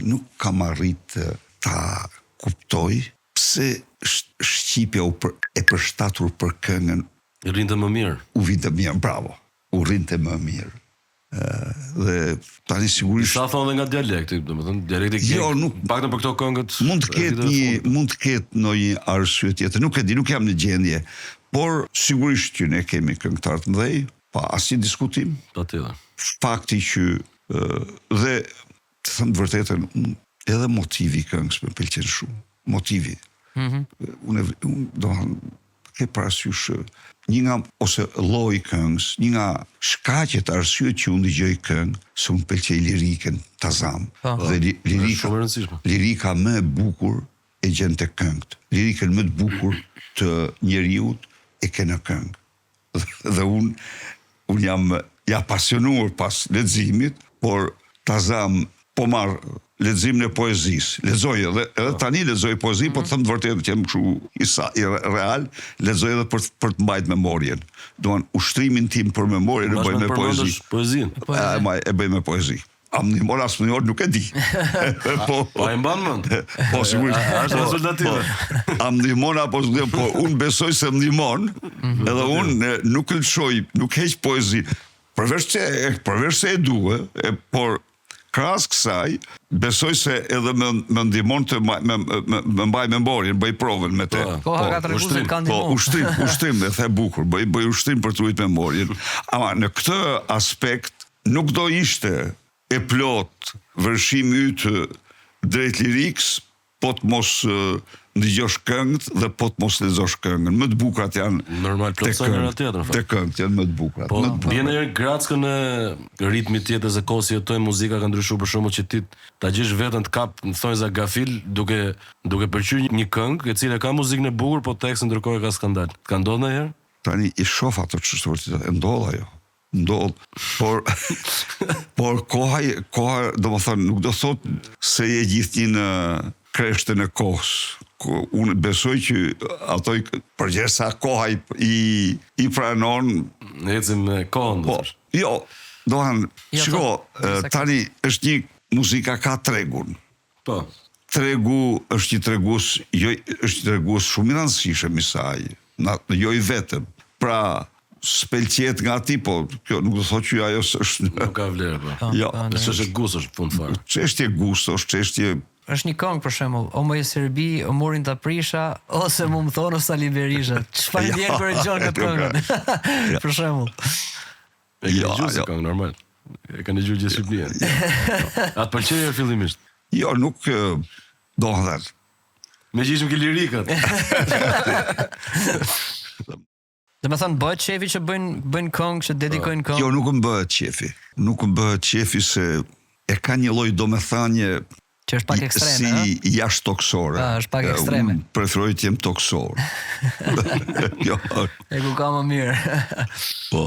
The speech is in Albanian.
nuk kam arrit ta kuptoj pse shqipja u për, e përshtatur për këngën Rrinte më mirë. U vinte mirë, bravo. U rrinte më mirë. Dhe tani sigurisht Sa thonë dhe nga dialekti, domethënë dialekti jo, nuk paktën për këto këngët. Mund të ketë një mund të ketë ndonjë arsye tjetër, nuk e di, nuk jam në gjendje. Por sigurisht që ne kemi këngëtarë të mëdhenj, pa asnjë diskutim. Patjetër. Fakti që dhe të them të vërtetën, unë edhe motivi i këngës më pëlqen shumë. Motivi. Mm -hmm. Unë unë do të ke parasysh një nga ose lloji i këngës, një nga shkaqet arsyet që unë dëgjoj këngë, se unë pëlqej lirikën, ta zam. Po. Dhe li, lirika, shumë e rëndësishme. Lirika më e bukur e gjen te këngët. Lirikën më të bukur të njeriut e ke në këngë. Dhe unë unë jam i apasionuar pas leximit, por ta zam po marr leximin e poezisë. Lexoj edhe edhe po. tani lexoj poezi, po të them të vërtetën që jam kështu i sa i real, lexoj edhe për për të mbajt memorien. Domthon ushtrimin tim për memorien e bëj me poezi. Poezinë. E, e, e bëj me poezi. A më ndihmon, a s'më ndihmon, nuk e di. po, po e mban mend. Po sigurisht. Është po, rezultative. Po, a më ndihmon apo s'më ndihmon? Po unë besoj se më ndihmon. Mm -hmm. Edhe unë nuk lëshoj, nuk heq poezi. Përveç se përveç se e dua, e, por krahas kësaj, besoj se edhe më më ndihmon të më më më, më mbaj memorien, bëj provën me të. Po, Koha po, ka treguar se ka ndihmuar. Po, ushtrim, ushtrim, e the bukur, bëj bëj ushtrim për të ruajtur memorien. Ama në këtë aspekt Nuk do ishte e plotë vërshimi yt drejt lirikës po të mos ndëgjosh këngët dhe po të mos lexosh këngën. Më të bukurat janë Normal, plotësojnë njëra tjetrën. Te këngët janë më të bukurat. Po, bie ndonjëherë grackën e ritmit të jetës e kohës si jetojmë, muzika ka ndryshuar për shembull që ti ta gjesh veten të kap në thonjza gafil duke duke pëlqyer një këngë e cila ka muzikën e bukur po tekstin ndërkohë e ka skandal. Të ka ndodhur ndonjëherë? Tani i shoh ato ç'është vërtet, e ndodh ajo. Ndodh, por por koha koha, domethënë nuk do thotë se je gjithnjë në kreshtën e kohës. Ku unë besoj që ato përgjersa koha i i, i pranon, Ne ecim me kohën, do po, jo, domethënë, jo, shiko, po, tani është një muzika ka tregun. Po. Tregu është një tregues, jo është një tregues shumë i rëndësishëm i saj, na, jo i vetëm. Pra, s'pëlqehet nga ti, po kjo nuk do thotë që ajo s'është Nuk ka vlerë, po. po. Jo. Po, Është çështje gustosh në fund fare. Çështje gustosh, çështje Është një këngë për shembull, o moj Serbi, o murin ta prisha, ose mu më thonë o Sali Berisha. Çfarë ndjen kur e dëgjon këtë këngën? Për shembull. E ke dëgjuar si këngë normal. E kanë dëgjuar gjithë Shqipëria. A të pëlqeu fillimisht? Jo, nuk do të thënë. Meqë ishim ke lirikat. Domethënë, bëhet qefi që bëjnë, bëjnë këngë, që dedikojnë këngë? Jo, nuk më bëhet qefi. Nuk më bëhet qefi se e ka një lloj domethënie Që është pak ekstreme, si ë? jashtëtokësore. Ah, është pak ekstreme. Unë preferoj të jem tokësor. Jo. E ku ka më mirë. Po.